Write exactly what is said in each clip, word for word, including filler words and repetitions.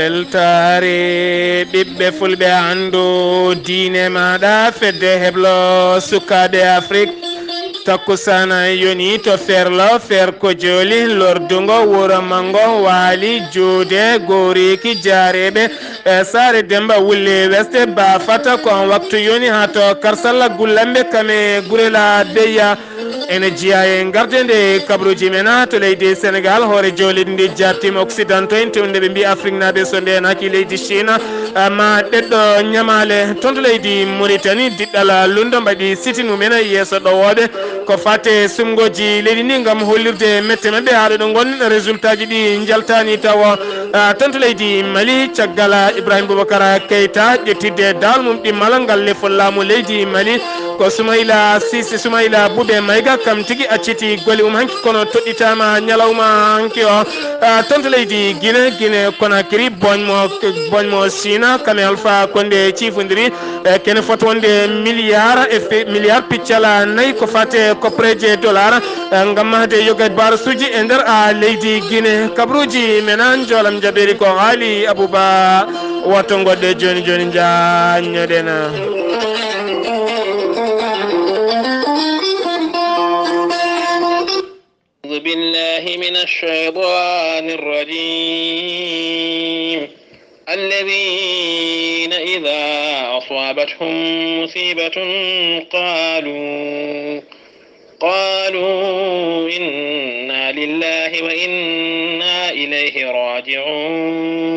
Weltaare ɓiɓɓe fulɓe, anndu diine maaɗa, fedde heblo sukaaɓe Afrik. Takkusana yoni to Ferlo, Ferko Jooli, lordungo wuro mango, waali juude, gooriiki jaareeɓe, e saare Demba Wulli Weste, Baafata, ko on waktu yoni haa to Karsalla Gullamɓe, kame Gurela Beya. Ene jeyaa e gardende kabruuji men to leydi Senegal, hoore jooliiɗi ndi jaartiima Occidentaux en, tewnde ɓe mbiyi Afriknaaɓe so ndeenaaki leydi Chine, ah, ma ɗeɗɗo ñamaale. Toon to leydi Mauritanie, diɗɗal lunndo mbaɗi siti mum en yeeso ɗowooɓe ko fate sumgooji leydi ndi ngam hollirde mette maɓɓe haa ɗo ɗo ngon. Résultat ji ɗi njaltaani tawo, ah, toon to leydi Mali, caggal Ibrahim Boubacar Keita ƴettidde daawol mum ɗimmal ngal lefol laamu leydi Mali. Ko Soumaïla Cissé, Soumaïla Boubé Maïga, kam tigi acciti golle mum hanki, kono toɗɗitaama ñalawma hanki o. Ah, toon to leydi Guinée, Guinée Conakry, boñmo, boñmo Sina, kame Alpha Condé ciifondiri, eh, kene foti wonde milliard e fi-, milliard piccala nayi ko fate koppereeje dollar, eh, ngam mahde yoga barasuuji e nder, ah, leydi Guinée. Kabruuji men an, joolam jaɓeeri ko haali Abouba. Woto ngoɗɗe jooni jooni, njaanñoɗen. أعوذ بالله من الشيطان الرجيم. الذين إذا أصابتهم مصيبة قالوا، قالوا إنا لله وإنا إليه راجعون.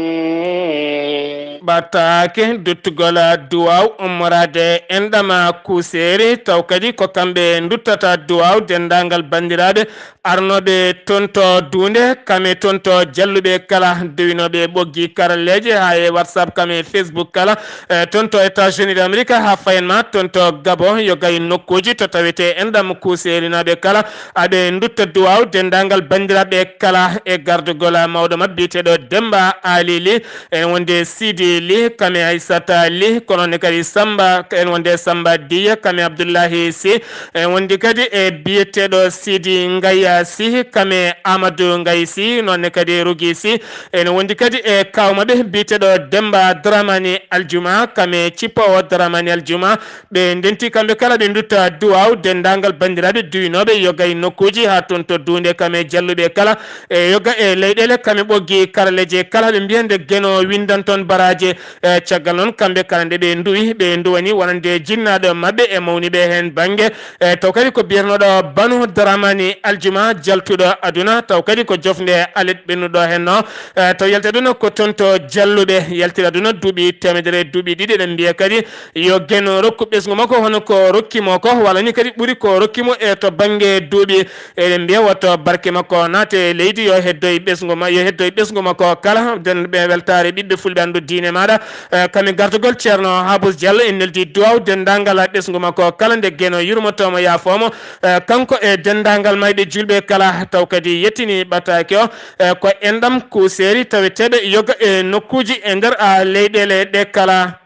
Ɓataake duttugol duwaaw ummoraade enɗam kuuseeri, taw kadi ko kamɓe nduttata duwaaw denndaangal banndiraaɓe arnooɓe toon to duunde, kame toon to jalluɓe kala, dowinooɓe ɓoggi karalleeje haa e WhatsApp, kame Facebook kala, eh, toon to États-Unis d'Amérique haa fayen ma toon to Gabon, yo gay nokkuuji to tawetee enɗam kuuseerinaaɓe kala, aɓe ndutta duwaaw denndaangal banndiraaɓe kala e gardugol mawɗo maɓɓe biyeteeɗo Demba Ali Ly, en wonde Sidi Ly, kame Aissata Ly, kono ne kadi Samba, en wonde Samba Diya, kame Abdullahi Sy, en wondi kadi e biyeteeɗo Sidi Ngaya Sy, kame Amadou Ngaye Sy, noon ne kadi Rougui Sy, en wondi kadi e kaaw maɓɓe biyeteeɗo Demba Dramani Aljuma, kame Cippoowo Dramani Aljuma, ɓe ndenti kamɓe kala ɓe ndutta duwaaw denndaangal banndiraaɓe duwinooɓe yoga e nokkuuji haa toon to duunde kame jalluɓe kala e yoga e leyɗeele kame ɓoggi karalleeje kala ɓe mbiyande Geno winndan toon baraaje. E caggal noon kamɓe kala nde ɓe nduwi, ɓe nduwani wonande jinnaaɗo maɓɓe e mawniiɓe heen bannge. E taw kadi ko biyetenooɗo Banu Dramani Aljuma jaltuɗo aduna, taw kadi ko jofnde alet ɓennuɗo heen no. E taw yalti aduna ko toon to jalluɓe, yaltiri aduna duuɓi teemedere duuɓi ɗiɗi, eɗen mbiya kadi yo Geno rokku ɓesngu makko hono ko rokki mo ko, walla ni kadi ɓuri ko rokki mo e to bannge duuɓi. Eɗen mbiya woto barke makko naate e leydi, yo heddo e ɓesngu ma-, yo heddo e ɓesngu makko kala. Den ɓe weltaare ɓiɓɓe fulɓe anndu diine maaɗa, eh, kami gartugol Ceerno Habus Diallo, en neldi duwaw denndaangal ɓesngu makko kala nde Geno yurmotoomo yaafomo, eh, kanko e denndaangal mayɓe julɓe kala, taw kadi yettini ɓataake o, eh, ko enɗam kuuseeri taweteeɓe yoga e nokkuuji e nder, ah, leyɗeele ɗe kala.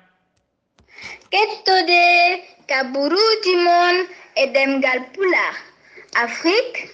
Kettode kaburuuji mon e ɗemngal Pulaar, Afrik,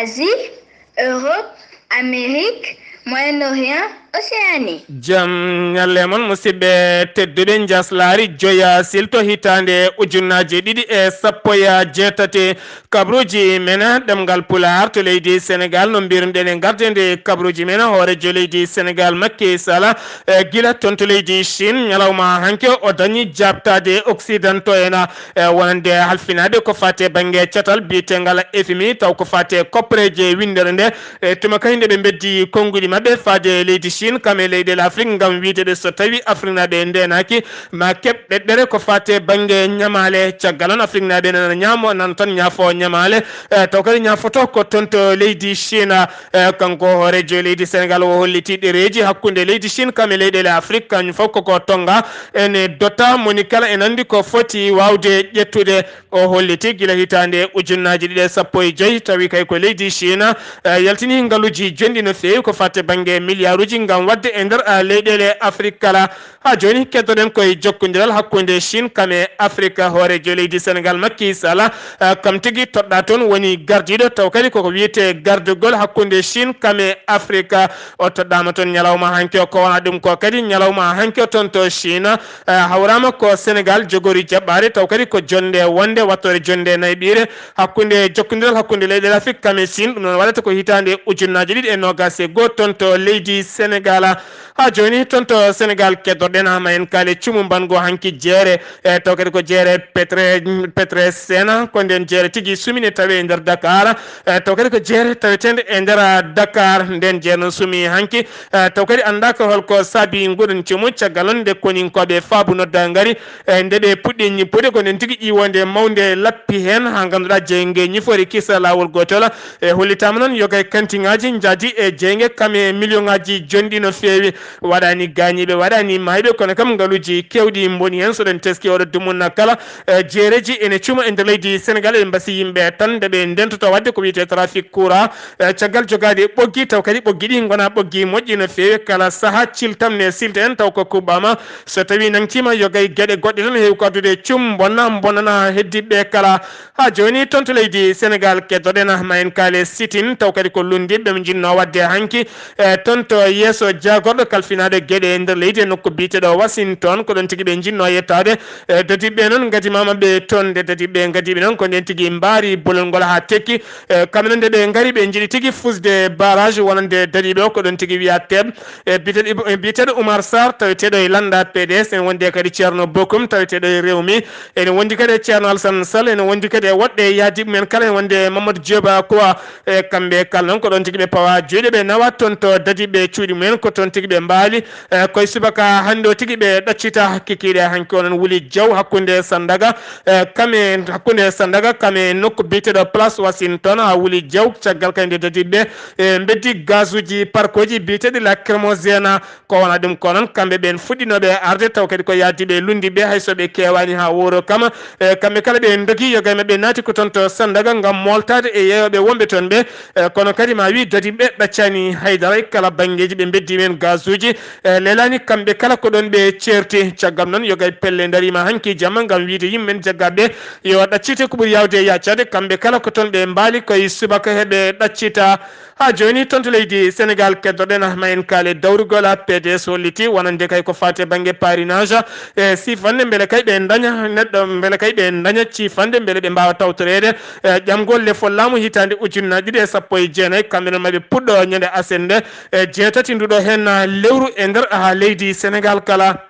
Asie, Europe, Amérique, Moyen-Orient, Océanie. Jam ñalle mon, musidɓe tedduɓe, njaslaari joya silto hitaande ujunnaaje ɗiɗi e sappo e jeetati. Kabruuji men ɗemngal Pulaar to leydi Senegaal, no mbiruɗen e gardende kabruuji men, hooreejo leydi Senegaal Macky Sall, e gila toon to leydi Chine, ñalawma hanki o dañi jaabtaade Occidentaux en, e wonande halfinaaɓe ko faati e bannge catal biyetengal F M I, taw ko faati e koppareeje winndere nde, e tuma kadi nde ɓe mbeddi konnguɗi maɓɓe faade e leydi Chine, kam e leyɗeele Afrik, ngam wiyde ɓe so tawi Afriknaaɓe ndeenaaki, ma keɓ ɗeɗɗere ko faati e bannge ñamaale. Caggal noon, Afriknaaɓe nana ñaamo, nana tan ñaafo ñamaale, e taw kadi ñaafoto ko toon to leydi Chine. E kanko hooreejo leydi Senegaal o holliti ɗereeji hakkunde leydi Chine kam e leyɗeele Afrik, kañum fof koko tonnga. Ene dota moni kala ene anndi ko foti waawde ƴettude. O holliti gila hitaande ujunnaaji ɗiɗi e sappo e joy, tawi kay ko leydi Chine, e, yaltini ngaluuji jonɗi no feewi ko faati e bannge miliyaaruuji. ɗam waɗde e nder, ah, leyɗeele Afrik kala. Haa jooni, keddoɗen koye jokkondiral hakkunde Chine kam e Afrik. Hooreejo leydi Senegal, Macky Sall, ah, kam tigi toɗɗaa toon, woni gardiiɗo, taw kadi koko wiyetee gardugol hakkunde Chine kam e Afrik. O toɗɗaama toon ñalawma hanki o, ko wonaa ɗum ko kadi ñalawma hanki o toon to Chine, ah, hawraama ko Senegal jogori jaɓɓaade, taw kadi ko jonnde wonde wattoore jonnde nayi ɓiire hakkunde jokkondiral hakkunde leyɗeele Afrik kam e Chine. Ɗum noon waɗata ko hitaande ujunnaaji ɗiɗi e noogaas e goo toon to leydi Senegal. Haa jooni, toon to Senegal, keddorɗen haa ma en kaale cumu mbangu hanki jeere, e taw kadi ko jeere Petre, Petre Sena, ko ndeen jeere tigi sumine tawi e nder Dakar, e taw kadi ko jeere taweteende e nder Dakar. Ndeen jeere noon sumi hanki, e taw kadi anndaaka holko saabi nguɗon cumu, caggal noon nde koninkooɓe Faabu nodda ngari, e nde ɓe puɗɗi ñippude, ko ndeen tigi ƴiiwoonde mawnde lappi heen, haa ngannduɗaa jeynge ñifori kisa laawol gootol. E hollitaama noon yoga e kantiŋaaji njaadi e jeynge kam e miliyoŋaaji jonɗi no feewi. Waɗaani gaañiiɓe, waɗaani maayɓe, kono kam ngaluuji keewɗi mboni heen. So ɗen teski oɗo dumunna kala, e jeereeji ene cuma e nder leydi Senegal, eɗen mbasi yimɓe tan nde ɓe ndentoto waɗde ko wiyetee trafic courant, e caggal jogaade ɓoggi, taw kadi ɓoggi ɗi ngonaa ɓoggi moƴƴi no feewi. Kala sahaa ciltam ne silta en taw ko kuɓɓaama. So tawii nangtiima yoga e geɗe goɗɗe tan heewi ko addude cum mbonna, mbonnana heddiiɓe kala. Haa jooni, toon to leydi Senegal, keddoɗen ma en kaale sit-in, taw kadi ko lunndiiɓe ɓe njinnoo waɗde hanki, e toon to yeeso jaagorɗo kalfinaaɗo geɗe e nder leydi e nokku biyeteeɗo Washington, ko ɗoon tigi ɓe njinnoo yettaade. E dadiiɓe noon ngadimaama ɓe toon, nde dadiiɓe ngadiiɓe noon ko ndeen tigi mbaari bolol ngol haa tekki. E kamɓe noon nde ɓe ngari ɓe njiɗi tigi fusde barrage wonande dadiiɓe o, ko ɗoon tigi wiyaa teeɓ. E biyeteeɗo Ib-, e biyeteeɗo Oumar Sarr, taweteeɗo e lannda P D S, ene wondi e kadi Thierno Bocoum, taweteeɗo e Rewmi, ene wondi kadi e Thierno Alassane Sall, ene wondi kadi e woɗɓe yahdiiɓe mumen kala, ene wondi e Mamadou Diop Kouwa. E kamɓe kala noon ko ɗoon tigi ɓe pawa juuɗe, ɓe nawa toon to dadiiɓe cuuɗi mumen, ko toon tigi ɓe mbaali. E koye subaka hannde o tigi ɓe ɗaccita kikiiɗe hanki onon Wuli Diaw hakkunde Sandaga, e kam e, hakkunde Sandaga kam e nokku biyeteeɗo Place Washington. Haa Wuli Diaw, caggal kadi nde dadiiɓe ɓe, e mbeddi gazuuji parkuuji biyeteeɗi lacrymogène. Ko wonaa ɗum ko noon, kamɓe ɓeen fuɗɗinooɓe arde, taw kadi ko yahdiiɓe lunndiiɓe, hay so ɓe keewaani haa wuro kam. E kamɓe kala ɓe ndogi, yoga e maɓɓe naati ko toon to Sandaga ngam mooltaade e yeeyooɓe wonɓe toon ɓe. E kono kadi ma wi dadiiɓe ɓe ɗaccaani hay dara e kala banngeeji, ɓe mbeddi men gazuuji, e leelaani kamɓe kala ko ɗoon ɓe ceerti. Caggal noon, yoga e pelle ndariima hanki jamma ngam wiyde yimɓe men jaggaaɓe yo ɗaccite ko ɓuri yaawde e yaacaade. Kamɓe kala ko toon ɓe mbaali koye subaka he ɓe ɗaccita. Haa jooni, toon to leydi Senegal, keddoɗen ma en kaale dawrugol. P D S holliti wonande kay ko faati e bannge parrainage, e siifande mbele kay ɓe ndaña neɗɗo, mbele kay ɓe ndaña ciifande, mbele ɓe mbaawa tawtoreede, e ƴamgol lefol laamu hitaande ujunnaji ɗiɗi e sappo e jeenayi. Kamɓe noon maɓe puɗɗo ñande aset nde, e jeetati nduɗo heen lewru e nder, haa leydi Senegal kala.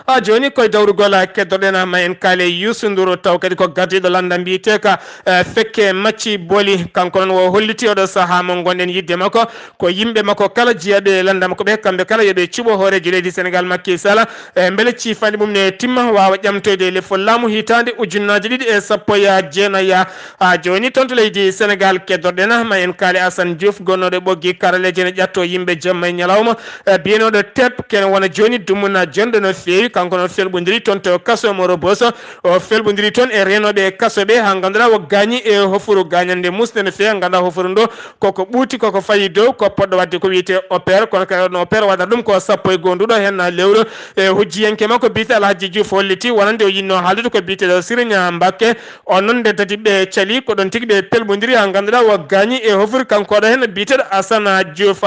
Haa jooni, koye dawrugol keddoɗen ma en kaale Youssou Ndour, taw kadi ko gardiiɗo lannda mbiyeteeka, eh, Fekke Macci Boli. Kanko noon o holliti oɗo sahaa mo ngonɗen yiɗde makko, ko yimɓe makko kala, jiyaaɓe lannda makko ɓe, kamɓe kala yo ɓe cuɓo hooreejo leydi Senegal, Macky Sall, eh, mbele ciifaande mum ne timma, waawa ƴamtoyde lefol laamu hitaande ujunnaaji ɗiɗi e sappo e jeenayi. Haa jooni, toon to leydi Senegal, keddorɗen ma en kaale Assane Diouf, gonnooɗo ɓoggi karaleeje, ne ƴatto yimɓe jamma e ñalawma, eh, biyenooɗo Tep, kene wona jooni dumunna jonɗo no feewi. Kanko noon felɓondiri toon to kaso mo Rebeuss. O felɓondiri toon e reenooɓe kaso ɓe, haa ngannduɗaa o gaañi e hofuru, gaañannde musde no feewi. Ngannduɗaa hofuru ndu koko ɓuuti, koko fayi dow, ko poɗɗo waɗde ko wiyetee opère, kono kadi no opère waɗata ɗum ko sappo e goo nduɗo heen lewru. E hujjiyanke makko biyetee Alhaji Diouf holliti wonande o yinnoo haaldude ko biyeteeɗo Siriña Mbakke. O noon nde dadiiɓe cali, ko ɗoon tigi ɓe pelɓondiri, haa ngannduɗaa o gaañi e hofuru, kanko ɗo heen biyeteeɗo Asana Diouf.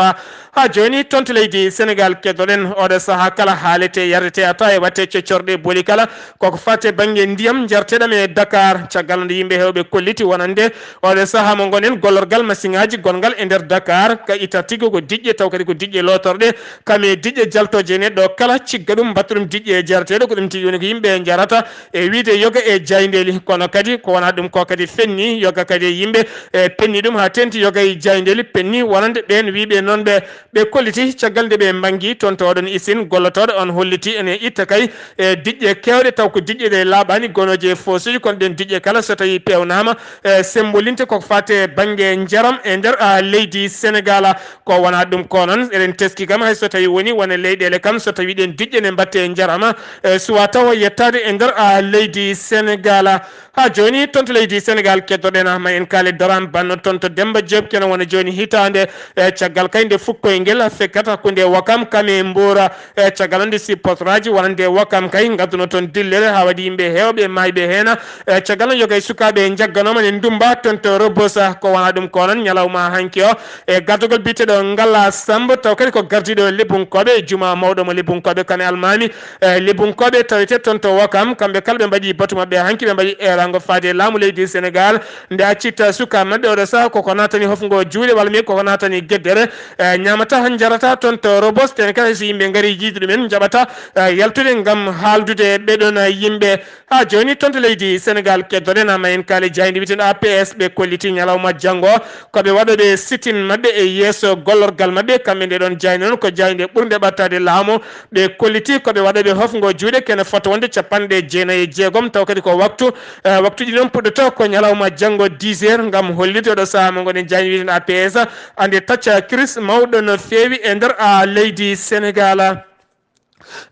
Haa jooni, toon to leydi Senegal, keddorɗen oɗo sahaa kala haaletee, yardetee, ataa e waɗtee coccorɗe booli kala, koko faati e bannge ndiyam njarteeɗam e Dakar. Caggal nde yimɓe heewɓe kolliti wonande oɗo sahaa mo ngonɗen, gollorgal masiŋaaji gonngal e nder Dakar, ka itta tigi ko diƴƴe, taw kadi ko diƴƴe lootorɗe, kam e diƴƴe jaltooje e neɗɗo kala, cigga ɗum, mbaɗta ɗum diƴƴe jarateeɗe, ko ɗum tigi woni ko yimɓe njarata, e wiyde yoga e jaayndeeli. Kono kadi ko wonaa ɗum ko kadi fenni, yoga kadi e yimɓe, e penni ɗum haa teeŋti, yoga e jaayndeeli penni wonande ɓeen wiyɓe noon ɓe, ɓe kolliti caggal nde ɓe mbanngi toon to oɗon isin gollotooɗo on holliti en itta kay e diƴƴe keewɗe, taw ko diƴƴe ɗe laaɓaani, gonooje e foosuuji, kono ɗen diƴƴe kala so tawii peewnaama, e, semmbolinte ko faati e bannge njaram e nder, a, leydi Senegaal. Ko wonaa ɗum ko noon, eɗen teski kam, hay so tawii woni wone leyɗeele kam, so tawii ɗen diƴƴe ne mbaɗtee e njaram, e, suwaa taw yettaade e nder, a, leydi Senegaal. Haa jooni, toon to leydi Senegaal, keddoɗen ma en kaali daram banno toon to Demba Diop, kene wona jooni hitaande, e, caggal kay nde fukkoy ngel fekkat hakkunde Wakam kam e Mboora, e, caggal nde supporteraaji wonande Wakam kay ngadduno toon dillere haa waɗi yimɓe heewɓe maayɓe heen, e, caggal yoga e sukaaɓe njagganooma ne ndummba toon to Robosa. Ko wonaa ɗum ko noon, ñalawma hanki o, e, gardagol biyeteeɗo Ngalla Samb, taw kadi ko gardiiɗo Lebbunkooɓe, e juma mawɗo mo Lebbunkooɓe kam e almaami, e, Lebbunkooɓe tawetee toon to Wakam, kamɓe kala ɓe mbaɗi batu maɓɓe hanki, ɓe mbaɗi eeraango faade laamu leydi Senegaal, nde accita suka maɓɓe oɗo saha koko naatani hofngo juuɗe, walla mi koko naatani geddere, e, ñaamata, njarata toon to Robos, tene kala so yimɓe ngari yiide ɗumen, njaɓata, e, yaltude ngam haaldude ɓeɗon yimɓe. Haa jooni toon to leydi Senegaal, keddoɗen ma en kaali jayndi wiyeteeɗo A P S, ɓe kolliti ñalawma janngo ko ɓe waɗooɓe sitin maɓɓe e yeeso gollorgal maɓɓe, kamɓe nde ɗon jayndi noon ko jayndi ɓurnde ɓattaade laamu, ɓe kolliti ko ɓe waɗooɓe hofngo juuɗe kene fota wonde capanɗe jeenayi e jeegom, taw kadi ko waktu, e, waktuuji noon puɗɗotoo ko ñalawma janngo dix heures ngam hollirde oɗo sahaa mo ngonɗen jayndi wiyeteeɗo A P S, annde tacca kiris mawɗo no feewi e nder, a, leydi Senegaal.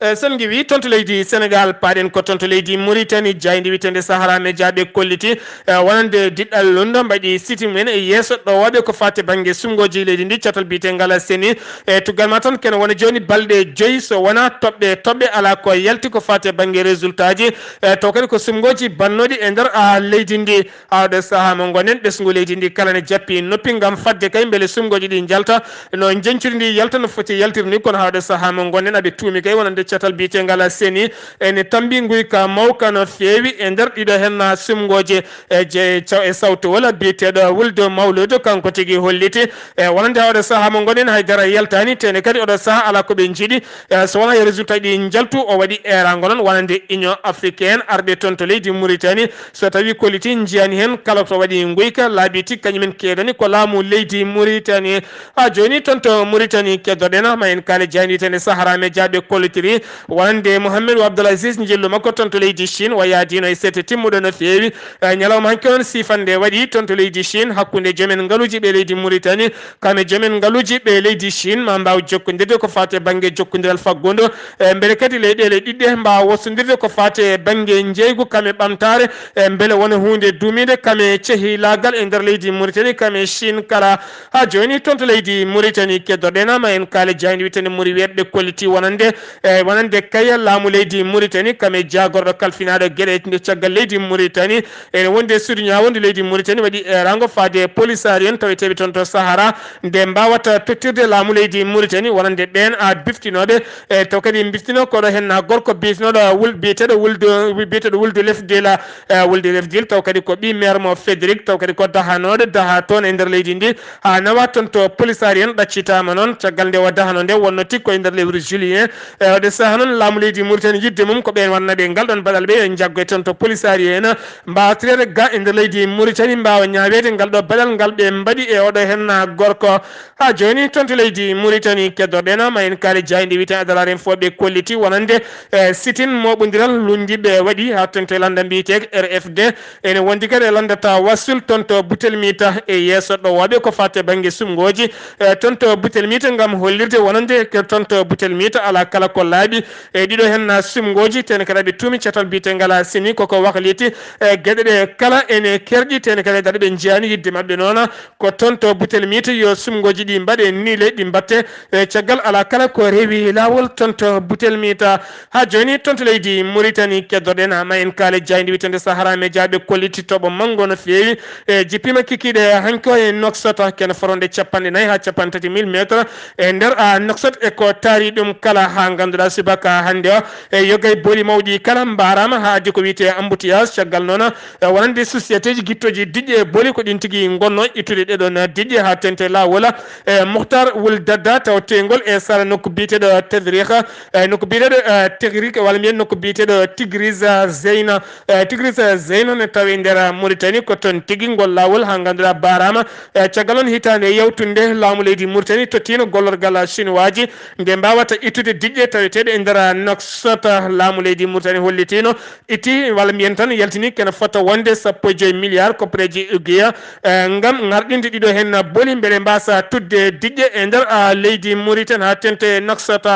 E, so en ngiwii toon to leydi Senegaal, paaɗen ko toon to leydi Mauritanie, jayndi wiyeteende Sahara Media ɓe kolliti, e, wonande diɗɗal lunndo mbaɗi siti mumen e yeeso ɗowooɓe ko faati bannge sumngooji leydi ndi, catal biyeteengal seni. E, tuggal ma tan kene wona jooni balɗe joyi so wonaa toɓɓe toɓɓe alaa ko yalti ko faati bannge résultat ji, e, taw kadi ko sumngooji bannooɗi e nder, a, leydi ndi. Haa oɗo sahaa mo ngonɗen, ɓesngu leydi ndi kala ne jappi noppi ngam fadde kay mbele sumngooji ɗi njalta no njeñcudi ndi yalta no foti yaltirde ni, kono haa oɗo sahaa mo ngonɗen, aɓe tuumi kay wonande catal biyeteengal seni ene tammbi nguyka mawka no feewi e nder ɗiɗo heen sumngooji, e je-, caw-, e sawtowol biyeteeɗo Wulde Mawluudu, kanko tigi holliti, e wonande haa oɗo sahaa mo ngonɗen, hay dara yaltaani, tene kadi oɗo sahaa alaa ko ɓe njiɗi, e so wonaa yo résultat ɗi njaltu. O waɗi eeraango noon wonande Union Africaine, arɓe toon to leydi Mauritanie, so tawii kolliti njiyaani heen kala to waɗi nguyka, laabi tigi kañumen keedani ko laamu leydi Mauritanie. Haa jooni toon to Mauritanie, keddoɗen ma en kaali jayndi wiyeteende Sahara Media ɓe kollitiri wonande Mohamed Abdoul Aziz, njillu makko toon to leydi Chine, o yaadiino e seete timmuɗo no feewi. E, ñalawma hanki oon, siifannde waɗi toon to leydi Chine hakkunde joomen ngaluuji ɓe leydi Mauritanie, kam e joomen ngaluuji ɓe leydi Chine, ma mbaaw jokkondirde ko faati e bannge jokkondiral faggudu, e, mbele kadi leyɗeele ɗiɗɗe mbaawa wostondirde ko faati e bannge njeeygu kam e ɓamtaare, e, mbele wona huunde duumiinde kam e cehilaagal e nder leydi Mauritanie, kam e Chine kala. Haa jooni toon to leydi Mauritanie, keddoɗen ma en kaali jayndi wiyeteende Mouriwet ɓe kolliti wonande, e, wonande kay laamu leydi Mauritanie, kam e jaagorɗo kalfinaaɗo geɗe e caggal leydi Mauritanie, ene wondi e suudu ñaawondu leydi Mauritanie, waɗi eeraango faade polisaari en taweteeɓe toon to Sahara, nde mbaawata tottirde laamu leydi Mauritanie wonande ɓeen, a, biftinooɓe, e, taw kadi biftino koɗo heen na gorko biyeteeɗo Wul-, biyeteeɗo Wuldu, biyeteeɗo Wuldu Lefdila, e, Wuldu Lefdil, taw kadi ko ɓii maire mo Federic, taw kadi ko dahanooɗo, daha toon e nder leydi ndi, haa nawa toon to polisaari en ɗaccitaama noon, caggal nde o dahanoo nde wonno tigi ko e nder lewru juillet. E, oɗo sahaa noon, laamu leydi Mauritanie yiɗde mum ko ɓeen waɗanooɓe ngal ɗoon baɗal ɓe yo njaggo e toon to polisaari en, mbaawa tireede ga e nder leydi Mauritanie, mbaawa ñaaweede ngal ɗo baɗal ngal ɓe mbaɗi e oɗo heen gorko. Haa jooni toon to leydi Mauritanie, keddoɗen ma en kaali jayndi wiyeteende Adalaar Info ɓe kolliti wonande, e, sitin mooɓondiral lunndiiɓe waɗi haa toon to lannda mbiyeteeɗo R F D. Ene wondi kadi e lannda Tawassul toon to Butelmita e yeeso ɗowooɓe ko faati e bannge sumngooji, e, toon to Butelmita ngam hollirde wonande ke toon to Butelmita alaa kala ko laaɓi. E ɗiɗo heen na sumngooji, tene kadi aɓe tuumi catal biyeteengal seni koko wakliti, e, geɗe ɗe kala ene kerƴi, tene kadi dara ɓe njiyaani yiɗde maɓɓe noon ko toon to Butelmita yo sumngooji ɗi mbaɗe niile, ɗi mbaɗte, e, caggal alaa kala ko rewi laawol toon to Butelmita. Haa jooni toon to leydi Mauritanie, keddoɗen ma en kaali jayndi wiyeteende Sahara Media ɓe kolliti toɓo manngo no feewi, e, jippiima kikiiɗe hanki o e Nouakchott, kene fotande capanɗe nayi haa capanɗe tati mille mètres e nder, a, Nouakchott, e ko taari ɗum kala haa ngannduɗaa subaka hannde o, e, yogay booli mawɗi kala mbaaraama haa addi ko wiyetee embouteillage, caggal noon, e, wonande société ji gittooji diƴƴe e booli ko ɗin tigi ngonnoo ittude ɗee ɗoon diƴƴe haa teeŋti laawol, e, Mohtar Wul Dadda taw teengol e sara nokku biyeteeɗo Tedrikh, e, nokku biyeteeɗo, e, Tegrik walla mbiyen nokku biyeteeɗo Tigris, e, Zeyna. E, Tigris, e, Zeyna ne tawi e nder Mauritanie, ko toon tigi ngol laawol haa ngannduɗaa baaraama. E, caggal noon hitaande yawtunde laamu leydi Mauritanie tottiino gollorgal Chinois ji nde mbaawata ittude diƴƴe taweteeɗe e nder Nouakchott, laamu leydi Mauritanie hollitiino, itti, walla mbiyen tan yaltini kene fota wonde sappo e joy milliard koppareeji ugiya, eh, ngam ŋarɗinde ɗiɗo heen boli, mbele mbaasa tudde diƴƴe e nder, ah, leydi Mauritanie haa teeŋti Nouakchott.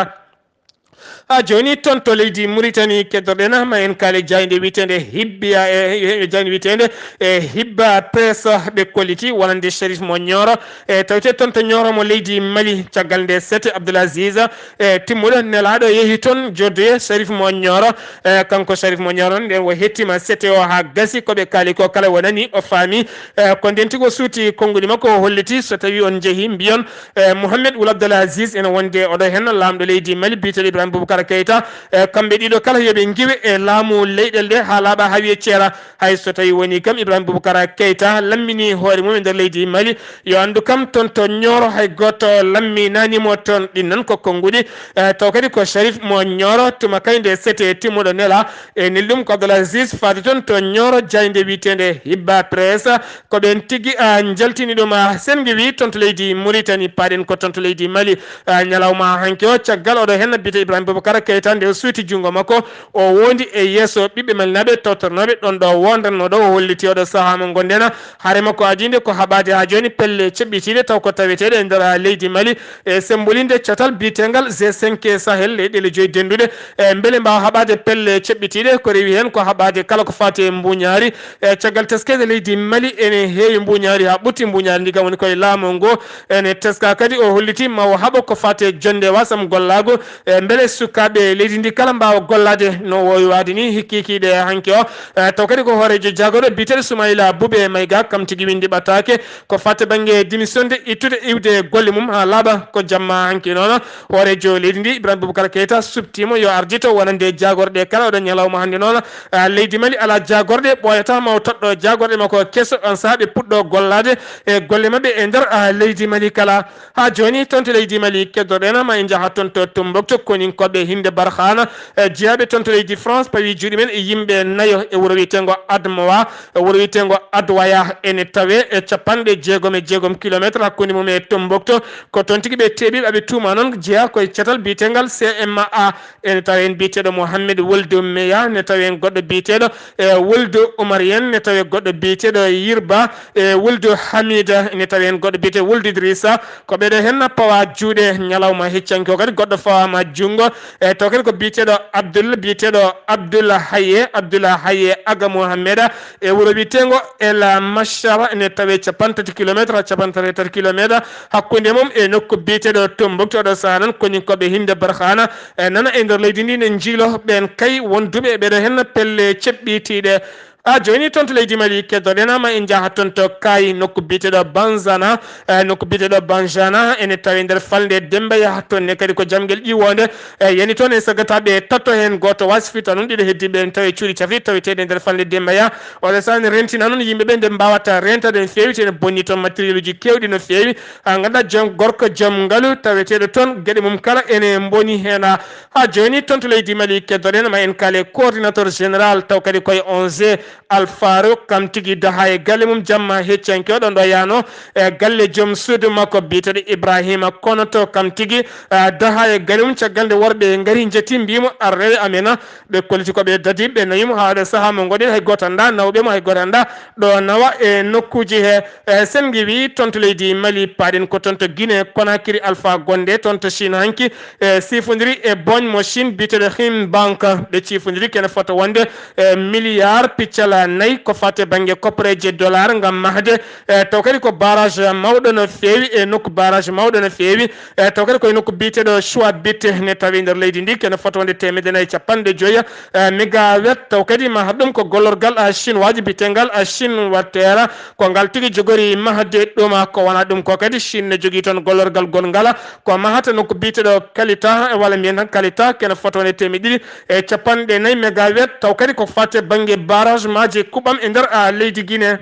Haa jooni, toon to leydi Mauritanie, keddoɗen ma en kaale jaaynde wiyeteende Hibba, e, e, jaaynde wiyeteende, e, Hibba Press, ɓe kolliti wonande Sharif mo Nioro, e, tawetee toon to Nioro mo leydi Mali, caggal nde sete Abdoul Aziz, e, timmuɗo nelaaɗo yehi toon joddoye Sharif mo Nioro, e, kanko Sharif mo Nioro, nden o hettima sete o haa gasi, ko ɓe kaali ko kala wonani o faami, e, ko nden tigi o suuti konguɗi makko, o holliti so tawi on njehi mbiyon, e, Mohamed Wul Abdel Aziz ene wonde oɗo heen laamɗo leydi Mali biyeteeɗo Ibrahima Boubacar Keita, e, kamɓe ɗiɗo kala yo ɓe ngiwe e laamu leyɗel ɗe haa laaɓa haa wiye ceera. Hay so tawi woni kam Ibrahima Boubacar Keita lammini hoore mum e nder leydi Mali, yo anndu kam toon to Nioro hay gooto lamminani mo toon. Ɗin noon ko konnguɗi, e, taw kadi ko Sharif mo Nioro tuma kay nde sete timmuɗo nela, e nel ɗum ko Abdoul Aziz faade toon to Nioro jaaynde wiyeteende Hibba Press. Ko ɓeen tigi, a, njaltini ɗum, a, sen ngiwi toon to leydi Mauritanie, paaɗen ko toon to leydi Mali, a, ñalawma hanki o, caggal oɗo heen biyetee Ibrahima Boubacar Keita, nde o suuti junngo makko, o wondi e yeeso ɓiɓɓe Malinaaɓe tawtornooɓe ɗoon ɗo wondanno ɗo, o holliti oɗo sahaa mo ngonɗen. Hare makko adiinde ko haɓaade haa jooni pelle ceɓɓitiiɗe taw ko taweteeɗe e nder, a, leydi Mali, e sembolinde catal biyeteengal G cinq Sahel, leyɗeele joyi dennduɗe, e mbele mbaawa haɓaade pelle ceɓɓitiiɗe. Ko rewi heen ko haɓaade kala ko faati e mbuuñaari, e caggal teskeede leydi Mali ene heewi mbuuñaari haa ɓurti. Mbuuñaari ndi kam woni koye laamu ngu ene teska kadi. O holliti ma o haɓo ko faati e jonnde wasam gollaagu, e mbele sukaaɓe leydi ndi kala mbaawa gollaade no woowi waade ni hikkiikiiɗe hanki o. E taw kadi ko hooreejo jaagorɗo biyeteeɗo Soumaïla Boubé Maïga kam tigi winndi ɓataake ko faati bannge démission de, ittude iwde golle mum haa laaɓa. Ko jamma hanki noon hooreejo leydi ndi Ibrahima Boubacar Keita suɓtiimo yo ardito wonande jaagorɗe kala oɗo ñalawma hannde noon. A, leydi Mali alaa jaagorɗe, ɓooyata ma o toɗɗo jaagorɗe makko keso, on sahaa ɓe puɗɗo gollaade e golle maɓɓe e nder, a, leydi Mali kala. Haa jooni toon to leydi Mali keddoɗen ma en njaha toon to Tombouctou, koninkooɓe Hinde Barkhane, e, jeyaaɓe toon to leydi France pawi juuɗe men e yimɓe nayo e wuro wiyeteengo Admoa, e wuro wiyeteengo Adwaya ene tawe e capanɗe jeegom e jeegom kilometre hakkunde mum e Tombouctou. Ko toon tigi ɓe teeɓi, ɓe tuuma noon jeyaa koye catal biyeteengal C M A. Ene tawa heen biyeteeɗo Mohamed Wuldu Meya, ne tawa heen goɗɗo biyeteeɗo, e, Wuldu Umar en, ne tawa goɗɗo biyeteeɗo Yirba, e, Wuldu Hamida, ne tawa heen goɗɗo biyeteeɗo Wuldu Idrissa. Ko ɓeeɗo heen pawa juuɗe ñalawma heccanki o kadi goɗɗo fawaama junngo. E, taw kadi ko biyeteeɗo Abdul, biyeteeɗo Abdul Haye, Abdul Haye Aga Mohameda, e wuro wiyeteengo El Machar, ene tawe capanɗe tati kilometre, capanɗe tati kilometre hakkunde mum e nokku biyeteeɗo Tombouctou. Oɗo sahaa noon koninkooɓe Hinde Barkhane, e, nana e nder leydi ndi ne njiilo ɓeen kay wonduɓe e ɓeeɗo heen pelle ceɓɓitiiɗe. A, jooni toon to leydi Mali keddoɗen ma en njaha toon to Kaayi, nokku biyeteeɗo Banzana, e, nokku biyeteeɗo Banzana ene tawe nder falnde Dembaya. Toon ne kadi ko jamngel ƴiwoonde, e, yani toon e sagataaɓe tato heen gooto waasi fita noon ɗiɗo heddiiɓe en tawe cuuɗi cafri taweteeɗe nder falnde Dembaya. Oɗo sahaa ne rentina noon yimɓe ɓe nde mbaawata reentade no feewi, te ene bonni toon matériel uji keewɗi no feewi. A, ngannduɗaa joom gorko, joom ngalu taweteeɗo toon, geɗe mum kala ene mboni heen. A, haa jooni toon to leydi Mali keddoɗen ma en kaale coordinateur général taw kadi koye onze Al Farouk, kam tigi daha e galle mum jamma heccanke o ɗon ɗo yaano e galle joom suudu makko biyeteeɗo Ibrahima Konoto, kam tigi, a, daha e galle mum caggal nde worɓe ngari njeti mbiimo ar rewe amen. Ɓe kolliti ko ɓe dadi, ɓe nawimo haa ɗo sahaa mo ngoɗen hay gooto anndaa, nawɓe mo hay gooto anndaa ɗo nawa e nokkuuji he. E, sen ngiwi toon to leydi Mali, paaɗen ko toon to Guinée Conakry, Alpha Condé toon to Chine hanki, e, sifondiri e booñ mo Chine biyeteeɗo Him Bank. Ɓe cifondiri kene fota wonde, e, milliard piccal nayi ko fate bannge koppareeje dollar ngam mahde. E, taw kadi ko barrage mawɗo no feewi, e nokku barrage mawɗo no feewi. E, taw kadi koye nokku biyeteeɗo Chouabit ne tawi nder leydi ndi, kene fota wonde teemedde nayi e capanɗe joyi, e, mégawatt. Taw kadi mahata ɗum ko gollorgal, a, chinois ji biyetengal, a, Chine Water. Ko ngal tigi jogori mahde ɗum, a, ko wona ɗum ko kadi Chine ne jogii toon gollorgal gonngal, ko mahata nokku biyeteeɗo Kalita, walla mbiyen tan Kalita, kene fota wonde teemedde ɗiɗi e capanɗe nayi mégawatt. Taw kadi ko fate bannge barrage maaji kuɓam e nder, a, leydi Guinée.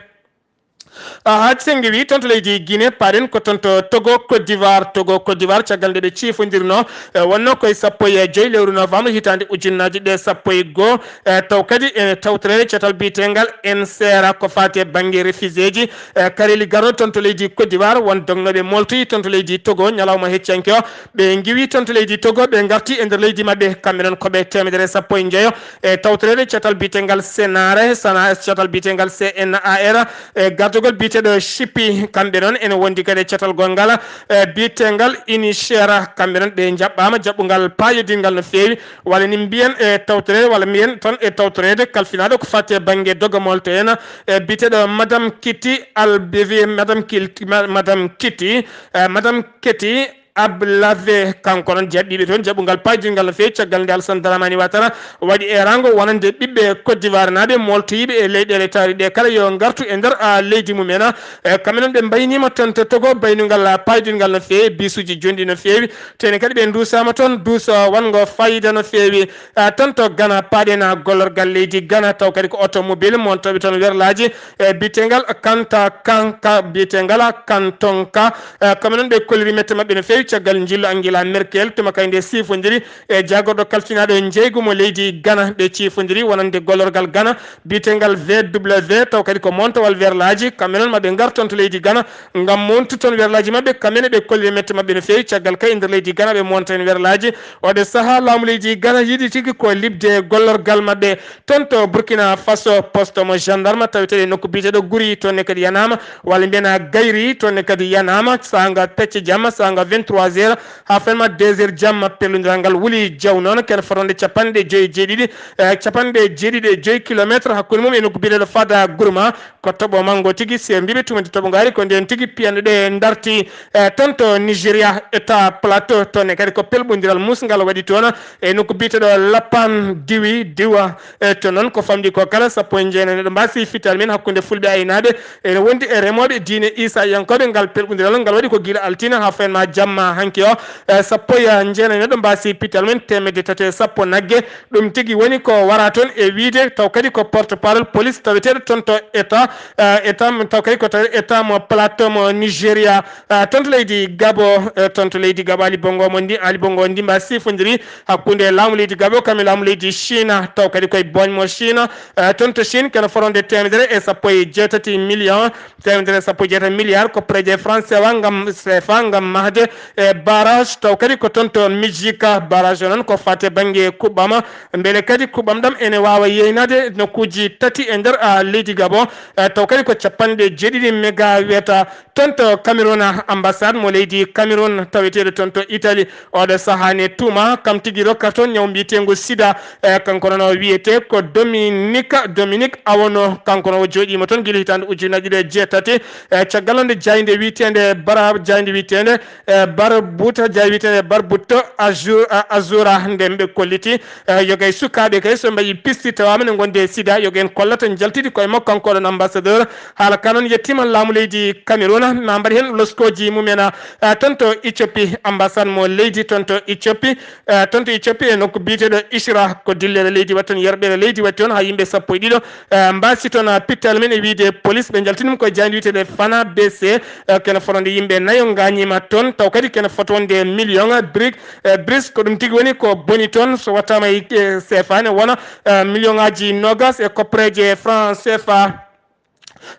Haaji Senngi wi toon to leydi Guinée, paaɗen ko toon to Togo, Côte d'Ivoire, Togo, Côte d'Ivoire, caggal nde ɓe ciifondirno, e, wonno koye sappo e joyi lewru novembre hitaande ujunnaaji ɗe sappo e goo, e, taw kadi e tawtoreede catal biyetengal N C R A ko faati e bannge refugeeji, e, kareeli garooɗi toon to leydi Côte d'Ivoire, won dognooɓe mooltoyi toon to leydi Togo, ñalawma heccanke o, ɓe ngiwi toon to leydi Togo, ɓe ngarti e nder leydi maɓɓe, kamɓe noon ko ɓe teemedere e sappo e njoyo, e tawtoreede catal biyetengal Senare, sana, catal biyetengal C N A R, e gardagol biyeteeɗo Chipi, kamɓe noon ene wondi kadi e catal gonngal, e biyetengal Inishera, kamɓe noon ɓe njaɓɓaama jaɓɓungal paayodingal no feewi, walla ni mbiyen e tawtoreede, walla mbiyen tan e tawtoreede kalfinaaɗo ko faati e bannge dogamol to en, e biyeteeɗo Madame Kitty Albivi, Madame Kil-, Ma-, Madame Kitty, e Madame Kitty Ablave, kanko noon jaɓɓiiɓe toon jaɓɓungal paydingal no feewi, caggal nde Alassane Dramane Ouattara waɗi eeraango wonande ɓiɓɓe Côte d'Ivoire naaɓe mooltoyiiɓe e leyɗeele taariɗe kala yo ngartu e nder, a, leydi mumen. E, kamɓe noon ɓe mbayniima toon to Togo baynungal, a, paydingal no feewi, bisuuji jonɗi no feewi, tene kadi ɓe nduusaama toon duuso wonngo fayida no feewi. A, toon to Ghana, paaɗen, a, gollorgal leydi Ghana, taw kadi ko automobile montooɓe toon werlaaji, e, biyetengal Kanta Kanka, biyetengal Kantonka. E, kamɓe noon ɓe kolliri mette maɓɓe no feewi caggal njillu Angela Merkel, tuma kay nde siifondiri e jaagorɗo kalfinaaɗo njeygu mo leydi Ghana. Ɓe ciifondiri wonande gollorgal Ghana biyetengal V W, taw kadi ko montowal werlaaji. Kamɓe noon maɓe ngar toon to leydi Ghana ngam montu toon werlaaji maɓɓe. Kamɓe ne ɓe kolliri mette maɓɓe no feewi caggal kay e nder leydi Ghana ɓe monta heen werlaaji. Oɗo sahaa laamu leydi Ghana yiɗi tigi ko liɓde gollorgal maɓɓe. Toon to Burkina Faso, poste mo gendarme taweteeɗo e nokku biyeteeɗo Guri, toon ne kadi yanaama, walla mbiyen a Gayri, toon ne kadi yanaama, saanga pecce jamma, saanga vingt-trois heures, haa fenma deux heures jamma, pellondiral ngal wuli jaw noon, kene fotande capanɗe joyi e jeeɗiɗi, e capanɗe jeeɗiɗi e joyi kilometre hakkunde mum e nokku biyeteeɗo Fada Gourma, ko toɓo manngo tigi, se mbiɓe tumande toɓo ngaari, ko ndeen tigi piyanɗe ɗe ndarti, e toon to Nigeria, État Plateau, toon ne kadi ko pelɓondiral musngal waɗi toon, e nokku biyeteeɗo Lapan Diwi, Diwa, e to noon ko famɗi ko kala, sappo e jeenayi neɗɗo mbaasi fittaali men hakkunde fulɓe e aynaaɓe, ene wondi e remooɓe diine Iisayankooɓe. Ngal pelɓondiral ngal waɗi ko gila altine haa fenma jamma hanki o, e sappo e jeenayi neɗɗo mbaasi fittaali men, teemedde tati e sappo nagge. Ɗum tigi woni ko wara toon e wiyde, taw kadi ko porte-parole police taweteeɗo toon to État, e, État, taw kadi ko taw État mo Plateau mo Nigeria, e, toon to leydi Gabo, e, toon to leydi Gabo, Ali Bongo mo ndi, Ali Bongo ndimba sifondiri hakkunde laamu leydi Gabo kam e laamu leydi China, taw kadi koye booñ mo China, e, toon to Chine kene fotande teemedere e sappo e jeetati million, teemedere e sappo e jeetati milliard ko projet France CFA ngam, CFA ngam mahde e barrage, taw kadi ko toon to Mijika. Barrage o noon ko faate bannge kuɓɓam, mbele kadi kuɓɓam ɗam ene waawa yeynade nokkuuji tati e nder, a, leydi Gabon, e, taw kadi ko capanɗe jeeɗiɗi mégawatts. Toon to Cameroun, ambassade mo leydi Cameroun taweteeɗo toon to Italie, oɗo sahaa ne tuuma kam tigi rokka toon ñaw mbiyeteengu sida, e, kanko noon o wiyetee ko Dominika, Dominique Awono, kanko noon o jooɗiima toon gila hitaande ujunnaji ɗiɗi e jeetati, e, caggal nde jaaynde wiyeteende Bara, jaaynde wiyeteende, e, Bara Buta, jaaynde wiyeteende Bara Butto Azura, Azura, nden ɓe kolliti, e, yoga e sukaaɓe kay so mbayi pisti tawaama ne ngonde e sida, yoga en kollata njaltidi koye makko kanko ɗon ambassadeur. Haala ka noon yettiima laamu leydi Cameroun, ma mbaɗi heen loskooji mumen, e, toon to Éthiopie, ambassade mo leydi toon to Éthiopie, e, toon to Éthiopie e nokku biyeteeɗo Isra, ko dillere leydi waɗi toon, yerɓere leydi waɗi toon, haa yimɓe sappo e ɗiɗo, e, mbaasi toon, a, pittal men e wiyde police, ɓe njaltini ɗum koye jaaynde wiyeteende Fana B C, e, kene fotande yimɓe nayo ngaañiima toon, taw kadi kene fotande million brique, e, brique, ko ɗum tigi woni ko boni toon, so wattaama e, e, CFA ne wona, e, million aji noogas e koppareeje franc CFA.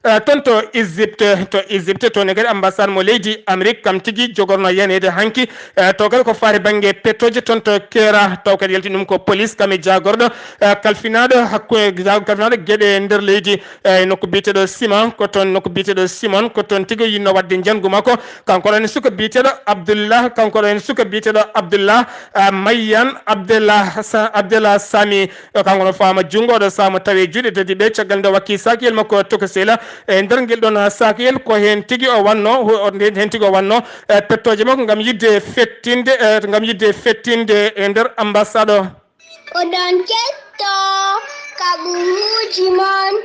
E, toon to Égypte, to Égypte, toon ne kadi ambassade mo leydi Amérique kam tigi jogorno yaneede hanki, e, taw kadi ko faati bannge pettooje toon to Kera, taw kadi yalti ɗum ko police kam e jaagorɗo, e, kalfinaaɗo hakku-, e, ja-, kalfinaaɗo geɗe nder leydi, e, nokku biyeteeɗo Simon, ko toon nokku biyeteeɗo Simon, ko toon tigi yinno waɗde njanngu makko, kanko ɗon suka biyeteeɗo Abdullah, kanko ɗon suka biyeteeɗo Abdullah, e, Mayyan Abdullah Sa-, Abdullah Sami, E, kanko no faama junngo, oɗo saama tawi e juuɗe dadi ɓe. Caggal nde wakki saakiyel makko tokosela e nder ngel ɗon saakiyel, ko heen tigi o wanno, o, heen tigi o wanno, e, pettooje makko ngam yiɗde fettinde, e, ngam yiɗde fettinde e nder ambassade o. Oɗon ketto kaɓuruuji mon,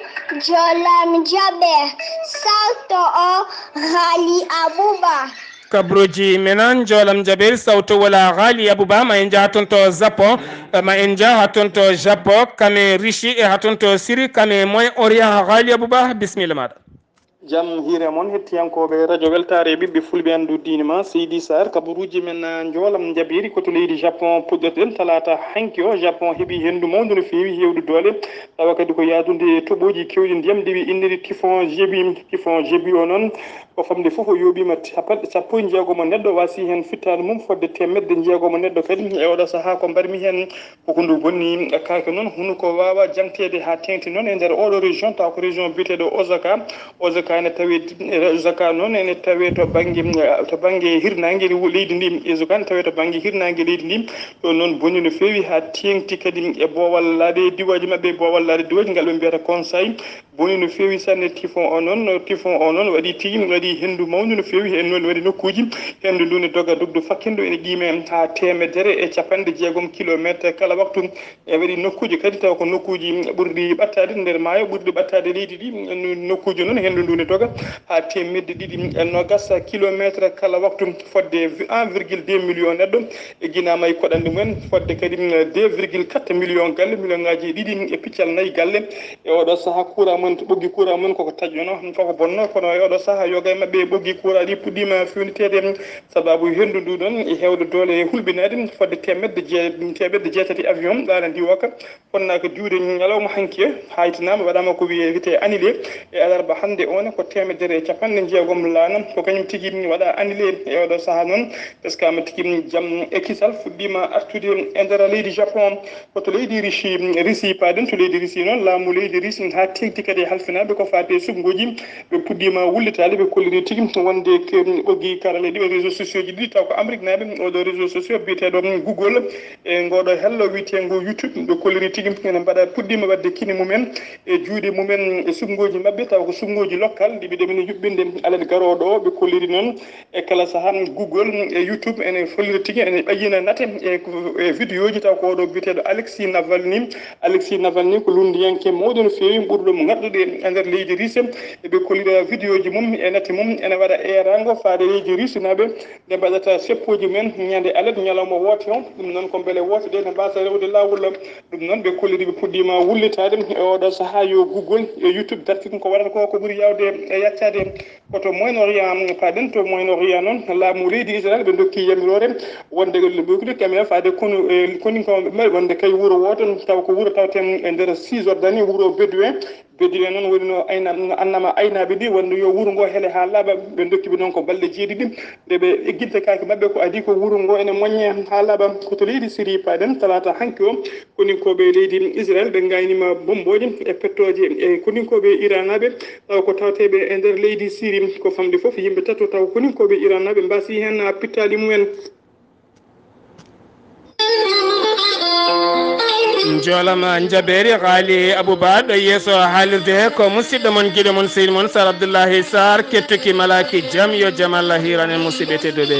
jolam jaɓe, salto o Ghali Abouba. Kabaruuji men, njoolam jaɓeeri sawto wala Ghali Abouba, ma en njaha toon to Japon, ma en njaha toon to Japon, kame Rishi e ha toon to Siri, kame Moyen Orient, Ghali Abouba, bisimilla maaɗa. Jam hiire mon, hettiyankooɓe radio Weltaare e ɓiɓɓe fulɓe anndu diine ma, Seydi Sarr, kabaruuji men, ah, njoolam njabeeri ko to leydi Japon puɗɗoto ɗen. Talaata hanki o, Japon heɓi henndu mawndu no feewi, heewdu doole, tawa kadi ko yaadude e toɓooji keewɗi ndiyam ɗi ɓe inniri typhon Jebi. Typhon Jebi o noon, ko famɗi fof o yooɓiima capanɗe sappo e jeegom neɗɗo, waasi heen fittaandu mum fodde teemedde jeegom neɗɗo kadi. E oɗo sahaa ko mbarmi heen, ko ko ndu bonni kaake noon, hunuko waawa jaŋteede haa teeŋti noon e nder oɗo région, taw ko région biyeteeɗo Osaka. Osaka ene tawee, Osaka noon ene tawee to bannge, to bannge hirnaange leydi ndi. Osaka ene tawee to bannge hirnaange leydi ndi. Ɗo noon bonni no feewi haa teeŋti kadi e boowal laaɗe diwaaji maɓɓe, boowal laaɗe diwaaji ngal ɓe mbiyata Kansai. Bonni no feewi sanne. Typhon o noon, typhon o noon waɗi tigi, waɗi henndu mawndu no feewi. Heen noon waɗi nokkuuji henndu ndu ne doga dogdu fakkendo ene qiime haa teemedere e capanɗe jeegom kilomeetre kala waktu. E waɗi nokkuuji kadi taw ko nokkuuji ɓurɗi ɓattaade nder maayo, ɓurɗi ɓattaade leydi ndi. Nokkuuji noon henndu ndu ne doga haa teemedde ɗiɗi e noogas kilomeetre kala waktu, fodde un virgule deux million neɗɗo e ginaama e koɗanɗe mumen, fodde kadi deux virgule quatre million galle, million ngaaji ɗiɗi e piccal nayi galle. E oɗo sahaa, courant mon, ɓoggi courant mon koko taƴƴono, koko bonno, kono e oɗo sahaa, yoga e maɓɓe ɓoggi courant ɗi puɗɗiima fewniteede. Sababu henndu ndu ɗon e heewde doole e hulɓinaade fodde teemedde jee-, teemedde jeetati avion ɗaala ndiwooka, fonnaaka juuɗe ñalawma hanki, haytinaama, waɗaama ko wiyee, wiyetee annulé. E alarba hannde o ne, ko teemedere e capanɗe jeegom laana, ko kañum tigi waɗa annulé. E oɗo sahaa noon, teskaama tigi jam e kisal fuɗɗiima artude e nder leydi Japon. Ko to leydi Russie, Russie paaɗen, to leydi Russie noon, laamu leydi Russie haa teeŋti kadi e halfinaaɓe ko faati e suɓngooji, ɓe puɗɗiima wullitaade, ɓe kolliri tigi wonde ke ɓoggi karalleeji ɗi, réseaux sociaux ji ɗiɗi, taw ko Amérique naaɓe, oɗo réseau sociaux biyeteeɗo Google, e ngooɗo hello wiyeteengo YouTube, ɓe kolliri tigi ene mbaɗa, puɗɗiima waɗde kine mumen e juuɗe mumen e suɓngooji maɓɓe, taw ko suɓngooji local ɗi ɓe ɗeɓini yuɓɓinde alet garooɗo o. Ɓe kolliri noon e kala sahaa, Google e YouTube ene hollira tigi, ene ɓayyina nate e ko, e vidéo ji, taw ko oɗo biyeteeɗo Alexis Navalny. Alexis Navalny ko lunndiyanke mawɗo no feewi, ɓurɗo mo ŋarɗude e nder leydi Russie. Eɓe kollira vidéo ji mum e nate mum ene waɗa eeraango faade leydi Russie naaɓe, nde mbaɗata seppooji mumen ñande alet ñalawma woote o. Ɗum noon ko mbele woote ɗe ne mbaasa rewde laawol. Ɗum noon, ɓe kolliri, ɓe puɗɗiima wullitaade e oɗo sahaa, yo Google e YouTube dartin ko waɗata ko, ko ɓuri yaawde e yaccaade. Ko to Moyen-Orient paaɗen, to Moyen-Orient noon, laamu leydi Israël ɓe ndokki yamiroore wonde ɓe ɓe caméra faade konu, e koninkooɓe maɓɓe wonde kay wuro wooto, taw ko wuro tawten e nder Cisjordanie, wuro Bédouin. Bédouin noon woni no ayna-, no annama aynaaɓe ɗi, wonde yo wuro ngo hele haa laaɓa. Ɓe ndokki ɓe noon ko balɗe jeeɗiɗi nde ɓe egginta kaake maɓɓe, ko adii ko wuro ngo ene moññee haa laaɓa. Ko to leydi Syrie paaɗen, talaata hanki o, koninkooɓe leydi Israël ɓe ngayniima bommbooje e pettooje e koninkooɓe iranaaɓe, tawa ko tawateeɓe e nder leydi Syrie. Ko famɗi fof yimɓe tato, taw koninkooɓe iranaaɓe mbaasi heen pittaali mumen. Njoolama njabeeri, Ghali Abouba ɗo yeeso haalirde he, ko musidɗo mon, giɗo mon, sehil mon, Sar Abdoullahi Sarr, kettuki malaaki jam. Yo jam Allah hiiran en, musidɓe tedduɓe.